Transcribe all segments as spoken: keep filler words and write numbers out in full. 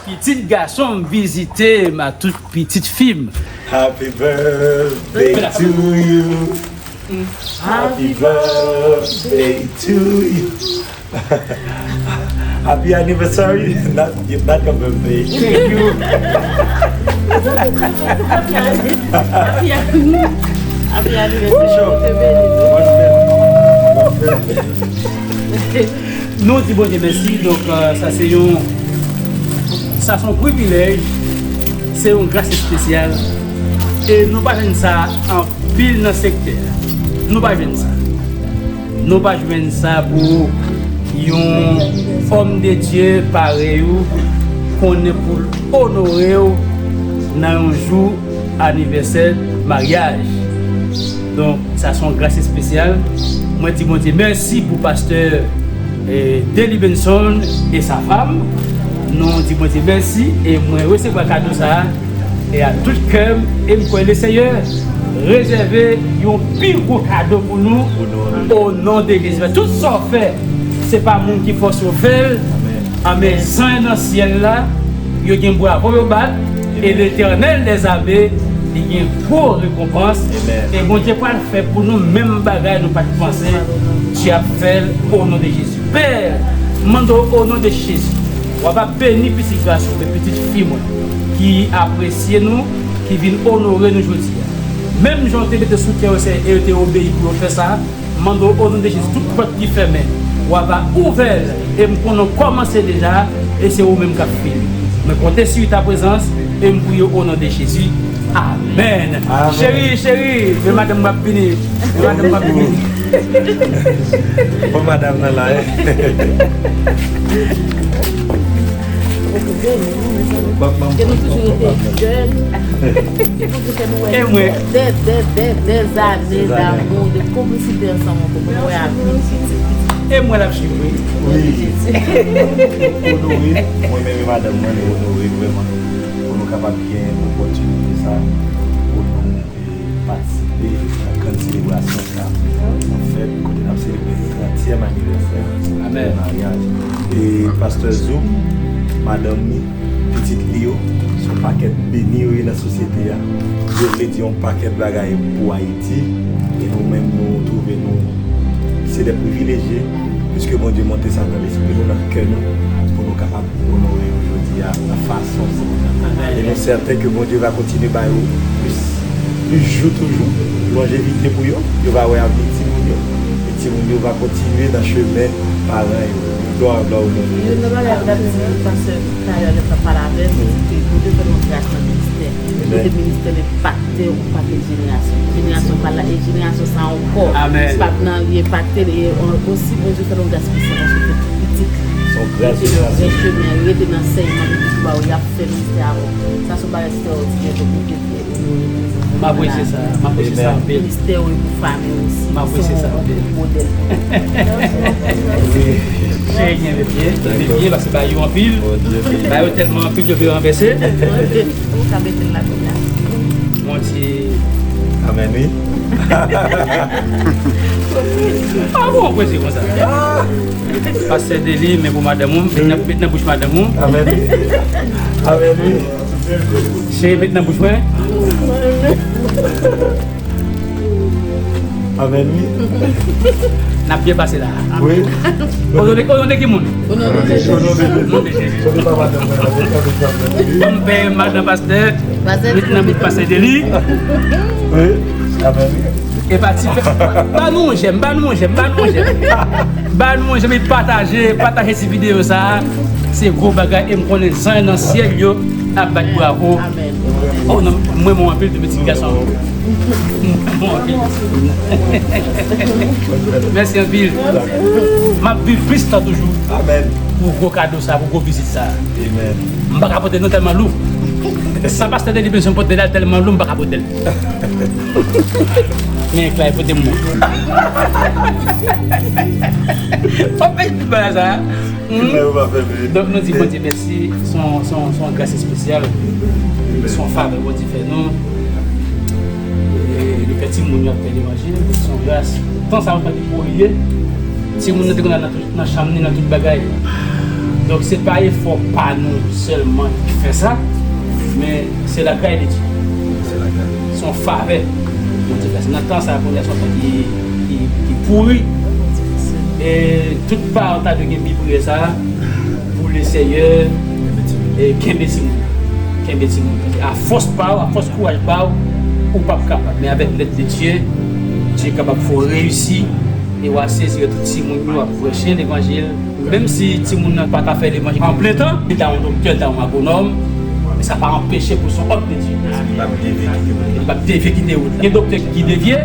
Pitit gason m vizite m a tout pitit fi m. Happy birthday to you. Happy birthday to you. Happy anniversary. Not, not your birthday. Thank you. Happy anniversary. Sure. Bonne fête. Bonne fête. Nou di Bondye mèsi. Donk, euh, sa se yon, sa se yon privilèj, se yon gras espesyal. E nou pa jwenn sa anpil nan sektè a. Nou pa jwenn sa. Nou pa jwenn sa pou yon òm de Dye parèy ou konnen pou l onore w nan yon jou anivèsè maryaj. Donk, sa se yon gras espesyal. Mwen di Bondye mèsi pou pastè, eh, Dely Benson e sa fanm. Nou di Bondye mèsi e mwen resevwa kado sa a e a tout kè m e m kwè Lesenyè rezève yon pi gwo kado pou nou o non de Jezi. Tout sa w fè, se pa moun ki fòse w fè l, amèn, zanj nan syèl la, yo gen bravo yo bat, e Letènèl dèzame, li gen gwo rekonpans, e Bondye pral fè pou nou menm bagay nou pa t panse, Dye ap fè l o non de Jezi. Pè, m mande w o non de Jezi, w ap beni pitit gason mwen, pitit fi mwen, ki apresye nou, ki vin onore nou jodi a. Menm jan w te mete sou kè yo, se, e yo te obeyi pou yo fè sa, m mande w o non de Jezi, tout pòt ki fèmen, w ap ouvè l, e m konnen w kòmanse deja, e se ou menm k ap fini. Mwen konte sou ta prezans, e m priye w o non de Jezi. Amèn. Amèn. Cheri, cheri, men madanm m ap vini. Men madanm m ap vini. Bon, madanm nan la, hein? Ke nou toujou rete jèn. E mwen. Des, des, des, des années d'amour, de complicité ensemble, pou mwen wè avni pitit. E mwen l ap swiv, wi. Wi. Onore, mwen menm e madanm mwen, nou onore vrèman. Pou nou kapab gen opòtinite sa, pou nou patisipe nan grann selebrasyon sa, an fèt, kote n ap selebre trantyèm anivèsè maryaj. E pastè Zouk, madanm li, pitit li yo, se yon pakèt beni yo ye nan sosyete a. Yo vle di yon pakèt bagay pou Ayiti. E nou menm, nou twouve nou se de privilejye, piske Bondye monte sa nan lespri nou, nan kè nou, pou nou kapab onore yo jodi a nan fason sa. E nou sèten ke Bondye va kontinye ba yo plis, plis jou toujou, lonjevite pou yo, yo va wè avni timoun yo, e timoun yo va kontinye nan chemen paran yo. Glwa, glwa o non de Jezi. Youn nan bagay m t ap di pastè talè lè m t ap pale avè l, se di ke Bondye fè nou gras nan ministè. Kote ministè l enpakte yon pakèt jenerasyon. Jenerasyon pa la, e jenerasyon sa ankò. Amèn. Se pa nan li enpakte, e osi Bondye fè nou gras pou se paske tout pitit rete nan vrè chemen, rete nan ansèyman li toujou ba yo, y ap fè ministè avè w. Sa se yon bagay ekstraòdinè, donk nou te fè. M apresye sa, m apresye sa anpil. Ministè w e pou fanmi w osi. M apresye sa anpil. Se yon modèl pou nou. Wi. Cheri, kenbe byen, kenbe byen, paske bay yo anpil. Bay yo tèlman anpil, yo vle ranvèse. Ou ka mete l la kounye a. Mon Dieu. Amèn, wi. Ah bon, prese konsa. Pastè Dely, men pou madanm ou, met nan, met nan bouch madanm ou. Amèn, wi. Amèn, wi. Cheri, met nan bouch mwen. Amèn, wi. N ap byen pase la. Wi. O non de, o non de ki moun? O non de Jezi. O non de Jezi. Kote papa nan mwen, kote papa nan mwen. Ban m pè madan pastè. Pastè Dely. Pastè Dely. Wi. Amèn. E pa ti fè. Ba nou yon jèm, ba nou yon jèm, ba nou yon jèm. Ba nou yon jèm, e pataje, pataje ti videyo sa a. Se gwo bagay, e m konnen zanj nan syèl yo ap bat bravo. Amèn. O non, mwen, mwen anpil de pitit gason. Mwen anpil. Mèsi anpil. M ap viv plis tan toujou. Amèn. Pou gwo kado sa, pou gwo vizit sa. Amèn. M pa ka pote l non, tèlman lou. Sa pastè Dely bezwen pote la, tèlman lou, m pa ka pote l. Men klay pote m mwen. Ou pèdi tout bagay sa. Donk nou di Bondye mèsi, se yon, se yon, se yon gras espesyal, se yon favè Bondye fè nou. E li fè timoun yo ap fè levanjil, se yon gras. Tan sa yo pa te pou ye, timoun nan te konn al nan tout, nan chanm ni, nan tout bagay. Donk, se pa efò pa nou sèlman ki fè sa, men se lagray de Dye. Se yon favè Bondye fè. Se nan tan sa a, kounye a, se yon tan ki, ki, ki pouri. E tout paran ta dwe gen pi priyè sa a pou Lesenyè, e kenbe timoun. Kenbe timoun. Afòs pa w, afòs kouraj pa w, ou p ap kapab. Men avèk lèd de Dye, Dye kapab fè w reyisi. E w a sezi tout timoun yo ap preche levanjil. Menm si timoun nan pa ka fè levanjil an plen tan, li ta yon doktè, li ta yon agwonòm, men sa pa anpeche pou l se yon òm de Dye. Li p ap devye kite wout la. Li p ap devye kite wout la. Gen doktè ki devye,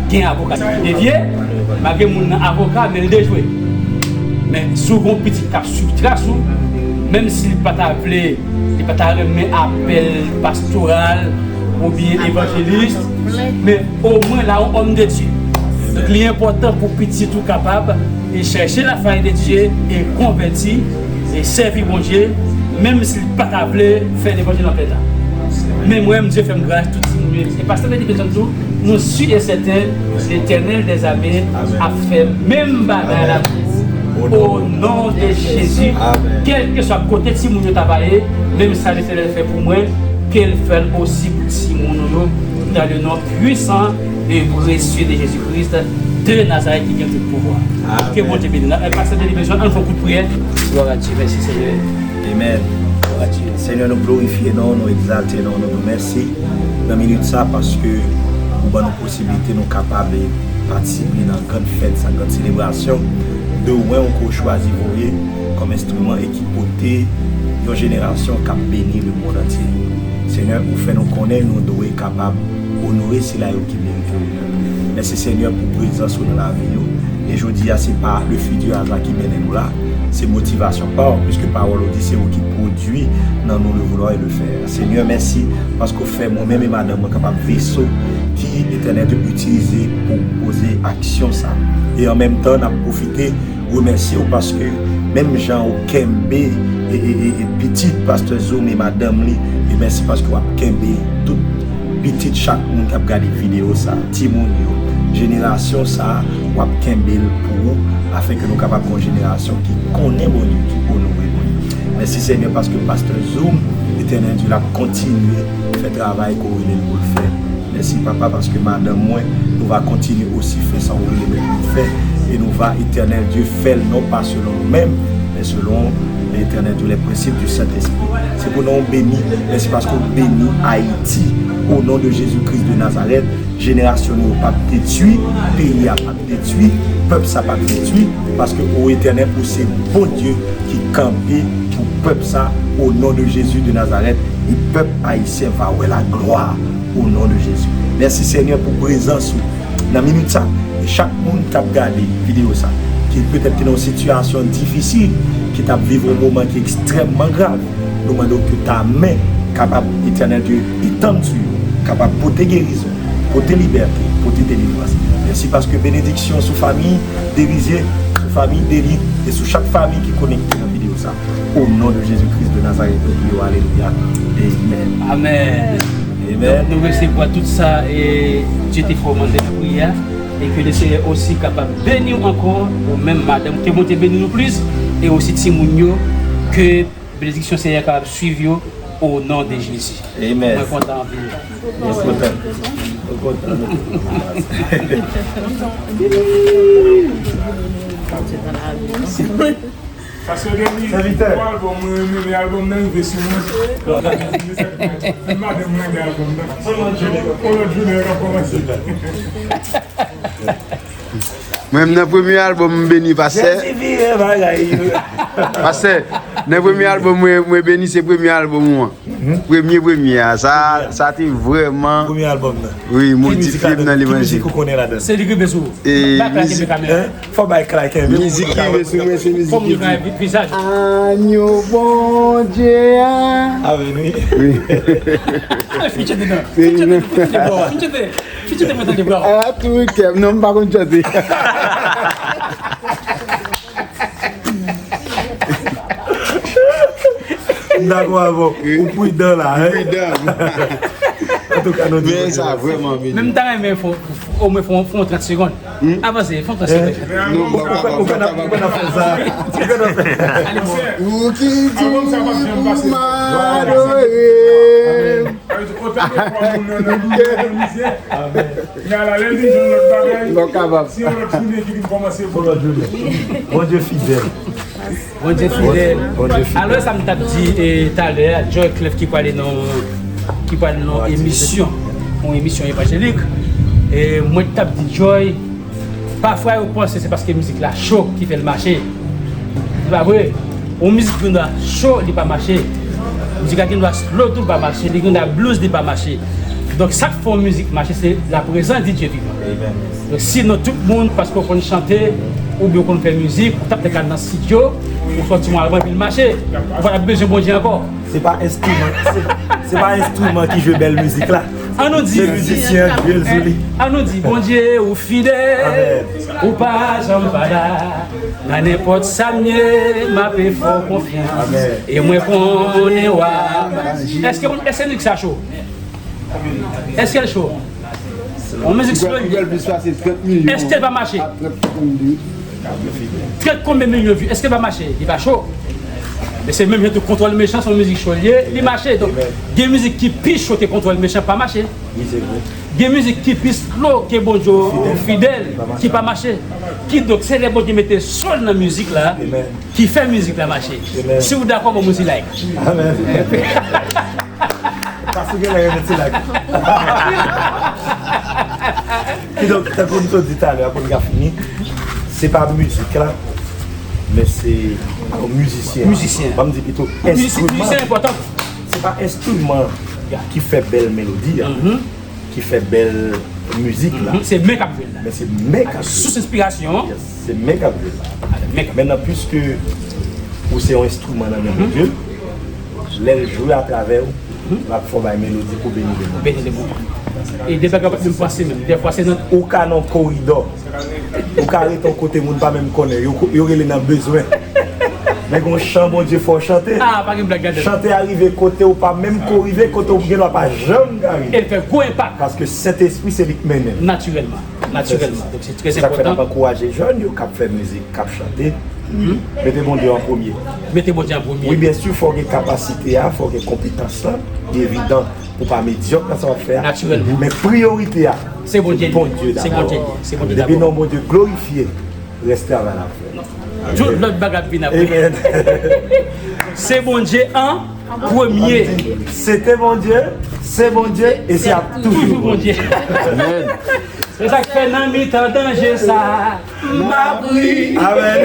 gen avoka ki devye, malgre moun nan avoka, men l dejwe. Men si w gen yon pitit k ap swiv tras ou, menm si l pa ta vle, li pa ta renmen apèl pastoral oubyen evanjelis, men omwen l a yon òm de Dye. Donk, li enpòtan pou pitit ou kapab e chèche la favè de Dye e konvèti e sèvi Bondye, menm si l pa ta vle fè levanjil an plen tan. Men mwen, Dye fè m gras, tout timoun yo. E pastè Freddy Benson tou, nou si e sèten, Letènèl dèzame ap fè menm bagay la pou ou, o non de Jezi. Kèlkeswa kote timoun yo ta va ye, menm sa Letènèl fè pou mwen, ke l fè l osi pou timoun nou yo, dans le nom puissant et précieux de Jésus-Christ de Nazareth ki gen tout pouvwa. Ke Bondye beni nou. Pastè Freddy Benson, ann fè yon kout priyè. Glwa a Dye, mèsi Senyè. Amen. Glwa a Dye. Senyè, nou glorifye non, nou egzalte non, nou di w mèsi nan minit sa paske ou ban nou posiblite nou kapab patisipe nan gran fèt sa, gran selebrasyon de wen ou ke w chwazi voye kòm enstriman e ki pote yon jenerasyon k ap beni lemonn antye. Senyè, ou fè nou konnen nou dwe kapab onore sila yo ki merite onè. Mèsi Senyè pou prezans ou nan lavi nou. E jodi a, se pa le fiti aza ki mennen nou la, se motivasyon pa w, piske pawòl ou di se ou ki pwodui nan nou le vouloir et le faire. Senyè, mèsi paske w fè mwen menm e madanm mwen kapab veso ki Etènèl te itilize pou poze aksyon sa. E an menm tan, n ap pwofite remèsye w paske menm jan ou kenbe e, e, e, e pitit pastè Zoom e madanm li, e mèsi paske w ap kenbe tout pitit chak moun k ap gade videyo sa, timoun yo, jenerasyon sa, w ap kenbe l pou ou, afenke nou kapab gen yon jenerasyon ki konnen Bondye, ki onore Bondye. Mèsi Senyè paske pastè Zoom, Etènèl Dye, l ap kontinye fè travay ke w rele l pou l fè. Mèsi Papa paske madanm mwen, nou va kontinye osi fè sa w rele nou pou n fè, e nou va, Etènèl Dye, fè l non pa selon nou menm, men selon, Etènèl Dye, les principes du Saint-Esprit. Se pou non w beni, mèsi paske w beni Ayiti, o non de Jezi Kris de Nazarèt, jenerasyon nou yo p ap detwi, peyi a p ap detwi, pèp sa p ap detwi, paske o Etènèl, ou se Bondye ki kanpe pou pèp sa, o non de Jezi de Nazarèt, e pèp ayisyen va wè laglwa o non de Jezi. Mèsi Senyè pou prezans ou nan minit sa, e chak moun k ap gade videyo sa, ki petèt ki nan yon sitiyasyon difisil, ki t ap viv yon moman ki ekstrèmman grav, nou mande w ke ta men kapab, Etènèl Dye, etann sou yo, kapab pote gerizon, pote libète, pote delivrans. Mèsi paske benediksyon sou fanmi Derizier, sou fanmi Deli, e sou chak fanmi ki konekte nan videyo sa. O non de Jezi Kris de Nazarèt, nou priye w, alelouya. Amen. Amen. Amen. Donk, nou resevwa tout sa e Dye te fè w mande nan priyè a, e ke Lesenyè osi kapab beni w ankò, ou menm madanm, ke Bondye beni nou plis, e osi timoun yo, ke benediksyon Senyè a kapab swiv yo, o non de Jezi. Amen. Mwen kontan anpil. Mwen kontan. Mwen kontan. Pastè Denis, sèvitè, pou albòm mwen, mwen renmen lè albòm nan rive sou mwen. Madanm mwen gen albòm nan. Yon lòt jounen, yon lòt jounen, yo kòmanse. Mwen menm nan premye albòm m beni pastè. Jezi vire bagay yo. Pastè, nan premye albòm mwen, mwen beni se premye albòm ou an. Premye, premye a, sa, sa te vrèman, wi, modifye m nan levanjil. Ki mizik ou konnen ladan? Se li ki rive sou ou. E mizik, fò bay Clark envite. Mizik ki rive sou mwen, se mizik ki di, Agno Bondye a. Amen, wi. Wi. Fin chante non. Fin chante, fin chante, bro. Fin chante. Fin chante mwen tande, bro. A tou kè m, non, m pa konn chante. M dakò avè w. Ou pridan la, hein? Pridan. Antouka, nou di men sa vrèman beni. Men m ta renmen fò, Omwen fè yon, fè yon trant segonn. Avanse, fè yon trant segonn. Nou, ou, ou, ou konn ap, ou konn ap fè sa. Ou konn ap fè sa. Ou ki di m adore. Otan de fwa moun nan, nan, nan, nan mizè. Amen. Lè l vin jwenn lòt bagay, se yon lòt jounen ki vin kòmanse pou lòt jounen. Bondye fidèl. Bondye fidèl. Bondye fidèl. Alò, sa m t ap di, e, talè a, Joy Clef ki prale nan, ki prale nan emisyon, yon emisyon evanjelik. E mwen t ap di Joy, pafwa yo panse se paske mizik la cho ki fè l mache. Se pa vre. Yon mizik gendwa cho, li pa mache. Mizik la gendwa slow tou, li pa mache. Li gendwa blues, li pa mache. Donk, sa k fè yon mizik mache, se la prezans de Dye vivan. Donk, sinon, tout moun, paske w konn chante, oubyen w konn fè mizik, ou t ap fè kal nan estidyo, ou sòti yon albòm, epi l mache. Ou pa t ap bezwen Bondye ankò. Se pa enstriman, se, se pa enstriman ki jwe bèl mizik la. An nou di, se mizisyen an ki jwe l sou li. An nou di, Bondye, ou fidèl, ou pa janm pa la. Nan nenpòt sa m ye, m ape fè w konfyans. E mwen konnen w ap aji. Èske, èske mizik sa cho? Èske l cho? Yon mizik slow. Èske l pa mache? Trant konbyen milyon vi? Èske l pa mache? Li pa cho. Men se menm jan tou Kontwòl Mechan, se yon mizik cho l ye, li mache. Donk, gen mizik ki pi cho ke Kontwòl Mechan pa mache. Gen mizik ki pi slow ke Bondye fidèl, ki pa mache. Kidonk, se lè Bondye mete soul nan mizik la, ki fè mizik la mache. Si w dakò, ban m yon ti like. Amen. Pastè gen lè renmen ti like. Kidonk, tankou m te di talè a, pou n ka fini, se pa mizik la, men se yon mizisyen. Mizisyen. Ban m di pito, mizisyen enstriman. Se pa enstriman ki fè bèl melodi a, ki fè bèl mizik la. Se men k ap jwe l la. Men se men k ap jwe. Sous enspirasyon an. Yes, se men k ap jwe l la. Men k ap. Mentnan, piske ou se yon enstriman nan men Bondye, lè l jwe atravè w, l ap fè w bay melodi pou beni lemonn. Beni lemonn. E de bagay w pa t menm panse menm. Dèfwa se nan. Ou ka nan koridò. Ou ka rete yon kote moun pa menm konnen. Yo, yo rele nan bezwen. Men gen yon chan Bondye fè w chante. Ah, pa gen blag ladan. Chante a rive kote ou pa menm ko rive, kote ou gendwa pa janm ka rive. E l fè gwo enpak. Paske Sentespri se li k mennen l. Natirèlman. Natirèlman. Donk, se trè enpòtan. Se sa k fè n ap ankouraje jèn yo k ap fè mizik, k ap chante. Mete Bondye an premye. Mete Bondye an premye. Wi, byen si, fò w gen kapasite a, fò w gen konpetans lan. Li evidan pou w pa medyòk nan sa w ap fè a. Natirèlman. Men priyorite a, se Bondye. Se Bondye dabò. Se Bondye. Se Bondye dabò. Depi non Bondye glorifye, rès travay la ap fè. Tout lòt bagay ap vin apre. Amen. Se Bondye an premye. Se te Bondye, se Bondye, e se ap toujou Bondye. Amen. Se sa k fè nan mitan danje sa, m ap ri. Amen.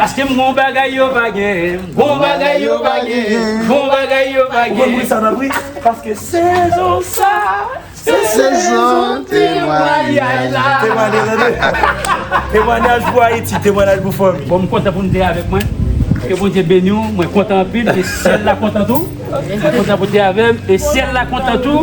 Paske m gon bagay yo pa gen, m gon bagay yo pa gen, m gon bagay yo pa gen. Ou konn ri sa nan pri? Paske sezon sa, se sezon temwayaj la. Temwayaj, tande. Temwayaj pou Ayiti, temwayaj pou fanmi. Bon, m kontan pou nou te avèk mwen. Ke Bondye beni w. Mwen kontan anpil. E syèl la kontan tou. Mwen kontan pou te avè m. E syèl la kontan tou.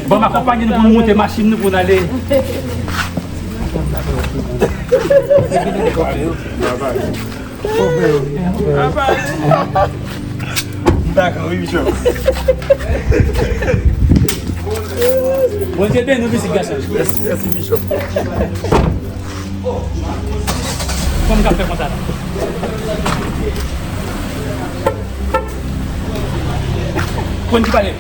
Bon, m akonpanye nou pou nou monte machin nou pou n ale. M dakò, wi, Bishop. Bondye beni w, pitit gason. Mèsi, mèsi, Bishop. Kòman m ka fè konsa la? Konn ki pale?